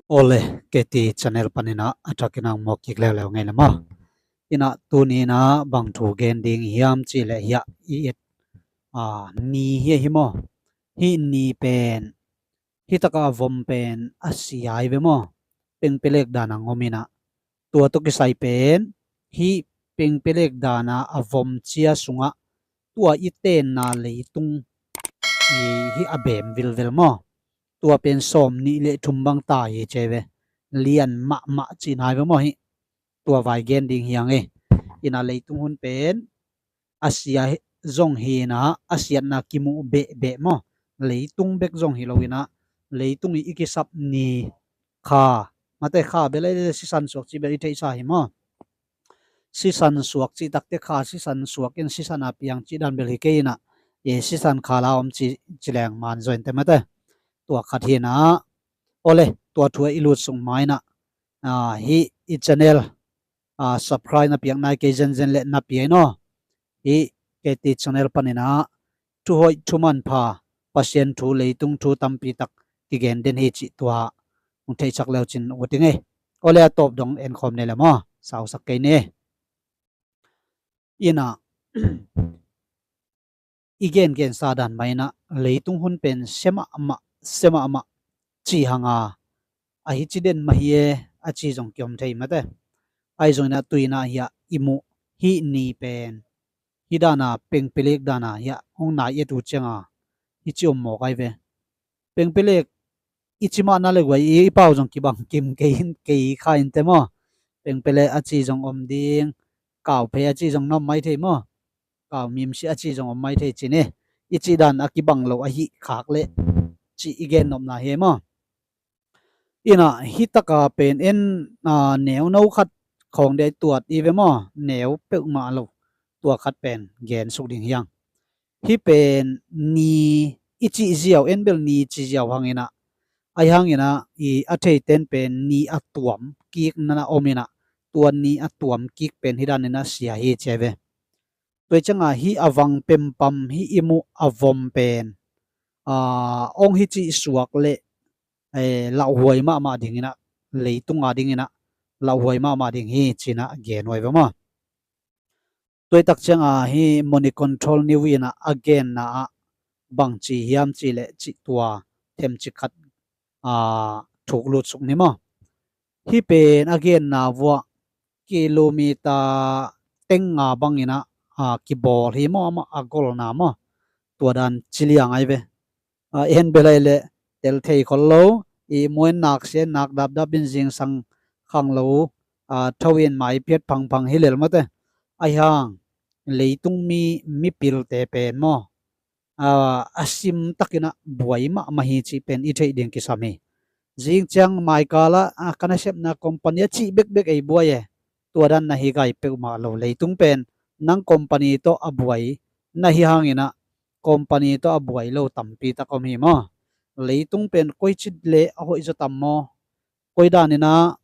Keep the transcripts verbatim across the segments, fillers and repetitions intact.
Ole, K T channel panin ah a thakin ah hong mawk kik leuleu ngei le maw. Inah tuni inah bang thu gen ding hiam cih leh hiah i et, a, ni hi ahi maw. Hih ni pen, hih takah a vom pen a sia hi ve maw. Pengpelek dan a ngom inah, tua tawh kisai pen hih pengpelek dan a a vom cia sungah tua i tenna leitung i hih a beem vilvel maw. Tua pen sawm nih le thum bang ta hi ci ve. Lian mahmah cihna hi ve maw hih. Tua vai gen ding hi hang e. Inah leitung hun pen a sia hi, zong hi inah a siatna kimuh behbeh maw. Leitung bek zong hi lo inah leitung i i kisap ni kha, mate kha bel a sisan suak cih bel i theihsa hi maw. Sisan suak cih takte kha sisan suak in sisan a piang cih dan bel hi kei inah, e, sisan kha la om ci, ci leng man zaw inteh mate. Tua khat hi inah, ole, tua thu ah i lut sung ma inah, a, hih i channel, a, subscribe na piak nai kei zenzen le na pia in aw. Hih K T channel panin ah thu hoih thu manpha, Pasian thu, leitung thu tampi tak kigen den hi cih tua hong theihsak leu cin ut i ngei. Ole, a tawp dong en khawm nei le maw, sausak kei ni. Inah i gengensa dan mah inah leitung hun pen sia mahmah, sia mahmah ci hang a, ahi ci den mah hi e a ci zong kiom thei mate. Ahi zong inah tu inah hiah i muh hih ni pen hih dan a pengpelek dan a hiah hong nai et uh ciang a, hih ci om mawk ahi ve. Pengpelek i ci mah na le guai i, i pau zong kibang kim kei in, kei kha inteh maw. Pengpelek a ci zong om ding, kauphei a ci zong na om mai thei maw. Kaumimsi a ci zong om mai thei ci ni. I cih dan a kibang lo ahi khak leh cih i gen nopna hi maw. Inah hih taka pen en, a, neuno khat khawng dei tuat i ve maw. Neu peuhmah lo. Tua khat pen gen suk ding hi hang. Hih pen ni i cih ziau, en bel ni ci ziau hang inah, ahi hang inah i a theiten pen ni a tuam kik na na om inah, tua ni a tuam kik pen hih dan inah sia hi ci ve. Tua ciang a hih a vang pempam, hih i muh a vom pen, a, hong hih cih suak leh, e, lauhuai mahmah ding inah, leitung a ding inah lauhuai mahmah ding hi ci inah gen huai ve maw. Tua i tak ciang a hih Money Control New inah a genna ah bang ci hiam cih leh cih tua themcik khat, a, thuk lut suk ni maw. Hih pen a genna vuah kilometer teng nga bang inah, a, kibawl hi maw, amah a golna maw. Tua dan ci liang ahi ve. A, en bel ahi leh tel thei khol lo, i muan nak sia nak dapdap in zingsang khang lo, a, tho in mai piat phangphang hi lel mate. Ahi hang leitung mi, mipilte pen maw, a, a sim tak inah buai mahmah hi cih pen i theih ding kisam hi. Zing ciang maikal ah, a, ka nasepna company a cih bekbek ei buai e. Tua dan na hi gai peuhmah lo. Leitung pen nang company tawh a buai na hi hang inah, company tawh a buai lo tampi tak om hi maw. Leitung pen koi cit leh a hoih zaw tam maw, koi dan inah,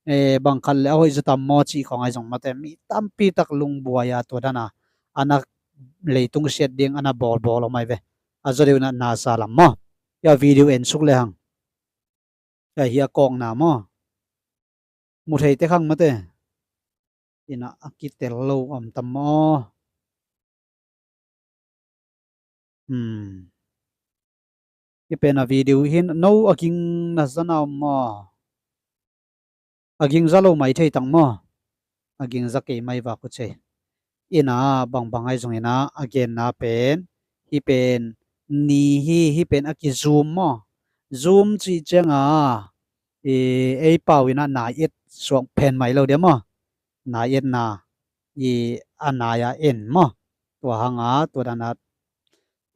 e, bang khat leh a hoih zaw tam maw cih khawng ahi zong mate, mi tampi tak lungbuai a tua dan a, a na leitung siat ding a na bawlbawl om ahi ve. A zaw deuh inah na sa lam maw. Hia video en suk le hang. Hia, hia kawkna maw. Mu thei te khang mate. Inah a kitel lo om tam maw. Hmm. Hih pen a video hi in, no a ging na za na om maw. A ging za lo mai thei tang maw. A ging za kei mai vak uh cei. Inah bangbang ahi zong inah a genna pen, hih pen ni hi, hih pen a ki zoom maw. Zoom cih ciang a, i, ei pau inah nai et suak phen mai lo dia maw. Nai etna, i, a nai a en maw. Tua hang a, tua dan a,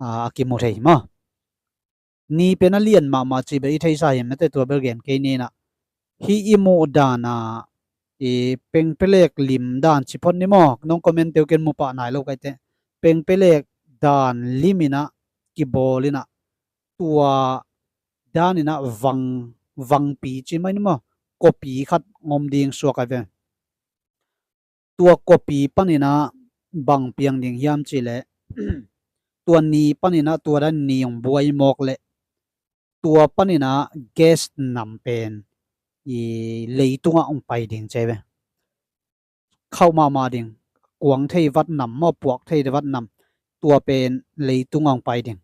a, a kimu thei maw. Ni pen a lian mahmah cih bel i theihsa hi mate, tua bel gen kei ni inah. Hih i muh dan a, i, pengpelek lim dan ci phot ni maw. Nong comment te uh, ken mu pah nai lo kai teh. Pengpelek dan lim inah kibawl inah, tua dan inah vang, vangpi ci mai ni maw. Kopi khat ngom ding suak ahi ve. Tua kopi pan inah bang piang ding hiam cih leh, tua ni panin ah tua dan ni hong buai mawk leh tua panin ah gas nam pen i leitungah hong pai ding ci ve. Khauh mahmah ding. Kuang thei vat nam maw, puak thei vat nam, tua pen leitungah hong pai ding.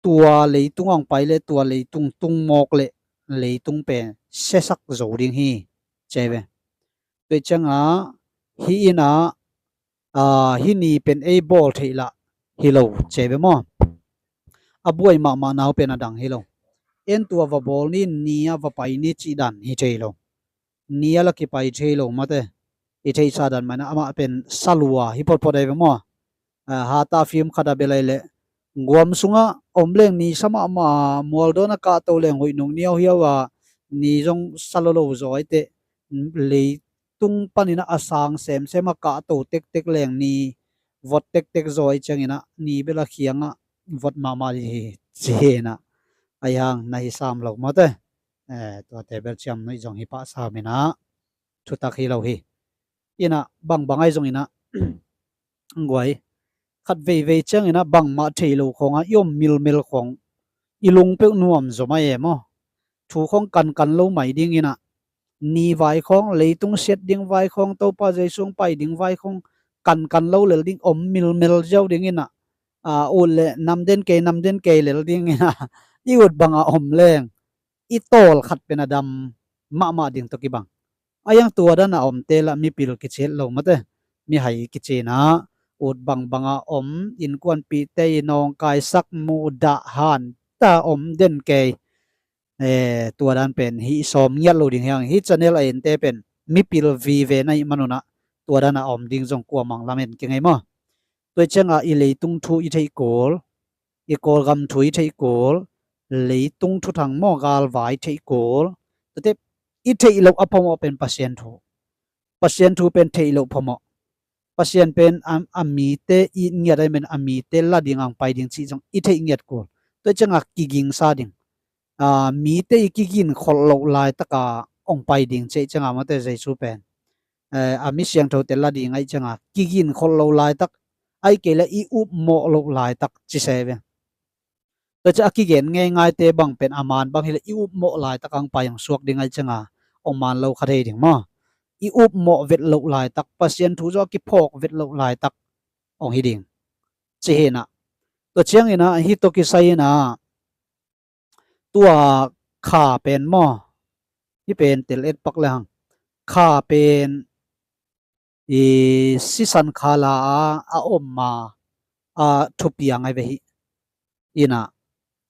Tua leitungah hong pai leh tua leitung tung mawk leh leitung pen siasak zo ding hi ci ve. Tua ciangah hih in ah, hih ni pen ei bawl theih lah hi lo ci ve maw. A buai mahmah nau pen a dang hi lo. En tua va bawl ni, ni a va pai ni cih dan hi thei lo. Ni a la kipai thei lo mate. I theihsa dan mah in ah amah pen salua hi photphot ahi ve maw. Hata film khat a bel ahi leh guam sungah om leng ni sa mahmah, mualdawn a kahto leng huih nung niauhiau a ni zong sa lolo zaw ahi teh, leitung panin ah a sang semsem a kahto tektek leng ni vot tektek zaw ahi ciangin ah ni bel a khiangah vot mahmah hi ci hi in ah. Ahi hang na hi sam lo mate. Tuate bel ciam nuih zong hi pah sam in ah thutak hi lo hi. In ah bangbang ahi zongin ah guai khat veivei ciangin ah bangmah thei lo khawngah i om milmel khawng i lung peuh nuam zaw mah e maw. Thu khawng kankan lo mai dingin ah ni vai khawng, leitung siat ding vai khawng, Topa Jesu hong pai ding vai khawng kankan lo lel ding, om milmel ziau dingin ah, ut leh nam den kei, nam den kei lel dingin ah i ut bangah om leng i tawl khat pen a dam mahmah ding tawh kibang. Ahi hang tua dan a omte lah mipil kici het lo mate. Mihai kici in ah ut bangbang a om, innkuanpihte i nawngkaisak, muhdah, hanta om den kei. Tua dan pen hih sawm ngiat lo ding hi hang. Hih channel a ente pen mipil vive na hih manun ah tua dan a om ding zong kuamah lamen kingei maw. Tua ciangah i leitung thu i theih kul, i Kawlgam thu i theih kul, leitung thuthang maw, galvai theih kul. Tuate i theih loh a phamawh pen Pasian thu. Pasian thu pen theih loh phamawh. Pasian pen a, a mite i ngiat ahi men a mite la ding ang pai ding cih zong i theih ngiat kul. Tua ciangah kigingsa ding. Mite i kigin kholh loh laitak a hong pai ding cih ciangah mate Jesu pen a mi siangthote la ding ahi ciangah kigin kholh loh laitak, ahi kei leh i upmawh loh laitak ci se ve. Tua ciah a kigen ngeingaite bang pen a man bang hileh i upmawh laitak ang pai hong suak ding ahi ciangah hong man lo kha thei ding maw. I upmawh vet loh laitak, Pasian thu zaw a kiphawk vet loh laitak hong hi ding ci hi in ah. Tua ciangin ah hih tawh kisai in ah tua kha pen maw, hih pen tel et pak le hang. Kha pen i sisan khala a, a om ma a thupiang ahi ve hi. In ah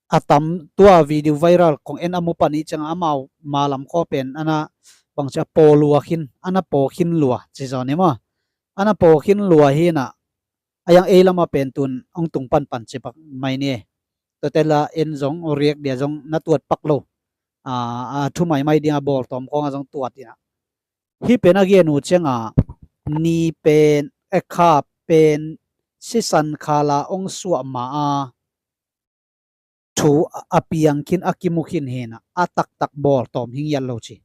a tam tua video viral kong en a mu pan i ciangah amau ma lam khaw pen ana bangci a paw lua khin, ana paw khin lua ci zaw ni maw. Ana paw khin lua hi in ah a yang ei lamah pen tun hong tung panpan ci pak mai ni. Tuate la en zong riak dia zong na tuat pak lo. A, a thu maimai ding a bawltawm khawngah zong tuat in ah. Hih pen a gen uh ciangah ni pen, e, kha pen sisan khala hong suah ma a thu a piang khin, a kimu khin hi in ah a taktak bawltawm hi ngiat lo ci.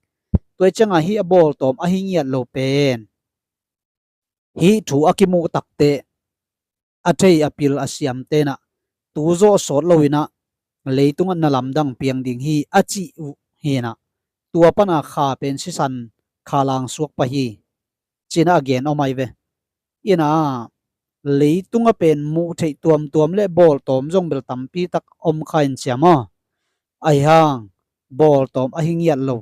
Tua ciangah hih a bawltawm a hi ngiat lo pen hih thu a kimuh takteh a thei a pil a siamte in ah tu zawh sawt lo in ah leitungah na lamdang piang ding hi a cih uh hi in ah, tua pan a kha pen sisan khala hong suak pah hi ci in ah a gen om ahi ve. In ah leitung a pen muh theih tuamtuam le bawltawm zong bel tampi tak om kha in cia maw. Ahi hang bawltawm a hi ngiat lo,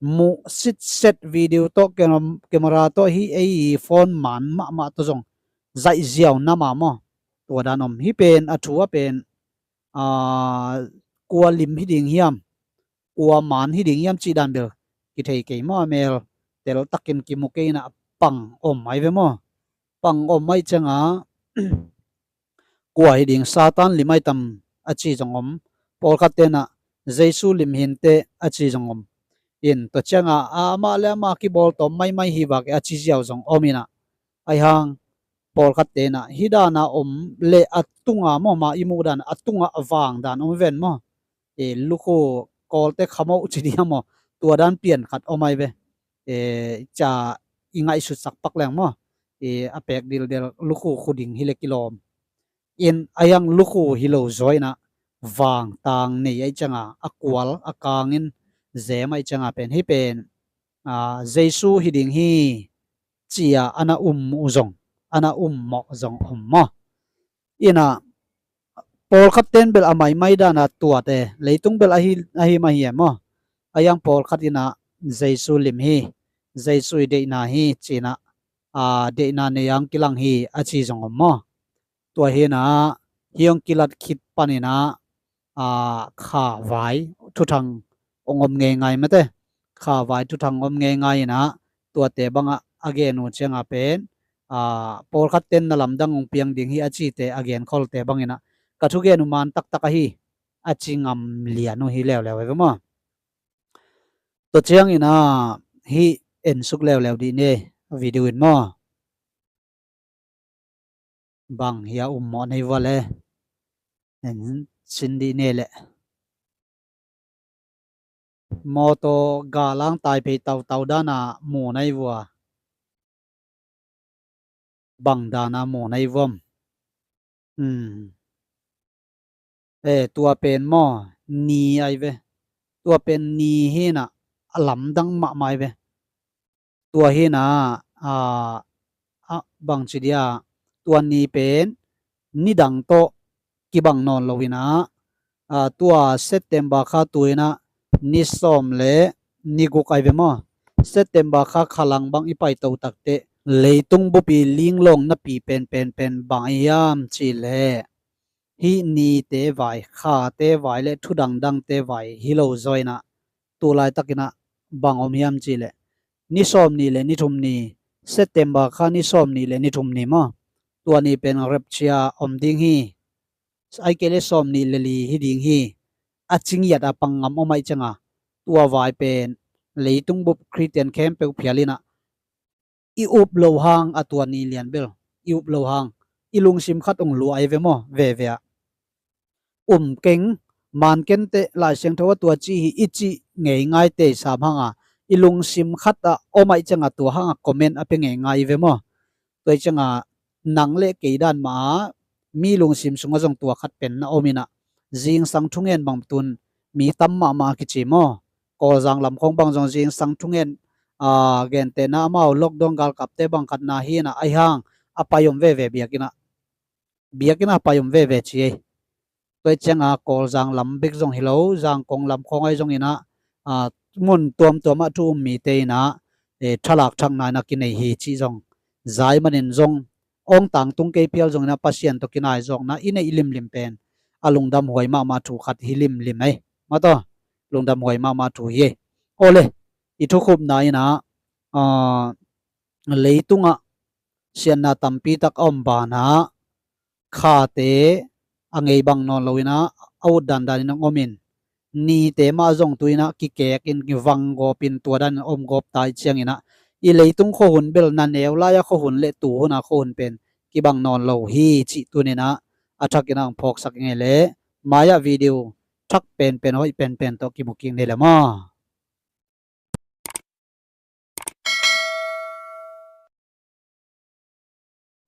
muh sitset video tawh, camera tawh, hih ei phone man mahmah tawh zong zaih ziau na ma maw. Tua dan om. Hih pen a thu a pen, a, kua lim hi ding hiam, kua man hi ding hiam cih dan bel kithei kei maw. A mel teltakin kimu kei in ah pang om ahi ve maw. Pang om ahi ciangah kua hi ding, Satan lim ahi tam a ci zong om. Pawlkhatte in ah Jesu lim hi inteh a ci zong om. In tua ciangah a, amah le amah kibawltawm maimai hi vak e a ci ziau zong om in ah. Ahi hang pawlkhatte in ah hih dan a om le a tunga maw, ma i muh dan a tunga a vang dan om ven maw. E, lukhu Kawlte khamoh ci ding a maw, tua dan pian khat om ahi ve. E, ca i ngaihsutsak pak leng maw, e, a pek dildel lukhu khu ding hi le kilawm. in a hiang lukhu hi lo zaw inah vangtang nei aih cianga a kual a kangin zem aih cianga pen hih pen Jesu hi ding hi cia a na um uh zong a na um mawh zong om maw? Inah pawlkhat ten bel a maimai dana tuate leitung bel ahi, ahi mah hi e maw? A hiang pawlkhat inah Jesu lim hi, Jesu i deihna hi cinah deihna nei ang kilang hi a ci zong om maw? Tua hinah hiong kilat khit paninah khavai thuthang ong om ngeingai mate. Khavai thuthang om ngeingai inah tuate bangah a gen uh cianga pen pawlkhat ten na lamdang ong piang ding hi a cite a genkholte banginah ka thugen uh man taktak ahi a ci ngam lian uh hi leuleu e ve maw? Tua cianginah hih ensuk leuleu dih ne a video in maw? Bang hia um mawh nei vua le en sin dih ne leh mawtaw galang taiphei tautau dana mu nei vua. Bang dana mu nei vuam? E, tua pen maw ni ai ve. Tua pen ni hinah a lamdang mahmah ai ve. Tua hinah bangci dia tua ni pen nidang tawh kibang nawn lo inah tua September kha tu inah ni sawm le ni guk ai ve maw? September kha khalang bang i paito takteh leitung bupi linglawng napi penpenpen bang ahi hiam cihleh hih nite vai, khate vai le thudangdangte vai hi lo zaw inah tu laitakinah bang om hiam cihleh ni sawm ni le ni thum ni, September kha ni sawm ni le ni thum ni maw? Tua ni pen rapture om ding hi. Ai kei le sawm ni le li hi ding hi a ci ngiat a pang ngam om aih cianga tua vai pen leitung bup Khristian khempeuh phial inah i up lo hang a tua ni lian bel i up lo hang i lungsim khat ong luah ai ve maw? Veve ah um keng man kenteh Lai Siangtho a tua ci hi i cih ngeingai tei sam hanga i lungsim khat ah om aih cianga tua hanga comment a pia ngeingai i ve maw? Tua aih cianga nang le kei dan mah a mi lungsim sungah zong tua khat pen na om inah zingsang thungen bang tun mi tam mahmah a kici maw? Kawlzang lamkhawng bang zong zingsang thungen gentehna amau lockdown galkapte bang khatna hinah aihang a pai om veve biakinah biakinah pai om veve ci ei. Tua aih cianga Kawlzang lam bek zong hi lo Zangkong lamkhawng aih zonginah mun tuamtuamah thu um mite inah thalak thakna inah kinei hi cih zong zai manin zong ong tangtung kei phial zonginah Pasian tawh kinai zawkna i neih limlim pen a lungdam huai mahmah thu khat hi limlim ei. Mataw lungdam huai mahmah thu hi ei. Awle i thukhupna inah leitungah siatna tampitak a om banah khate a ngei bang nawn loinah a ut dandanin a om in nite mah zong tu inah kikekin vanggawpin tua danin a om gawp tai cianginah i leitung khuahun bel na neu lai-a khuahun le tuhuna khuahun pen kibang nawn lo hi cih tuninah a thakinah ang phawksak ngei le mai-ah video thak penpen hoih penpen tawh kimu kik nei le maw?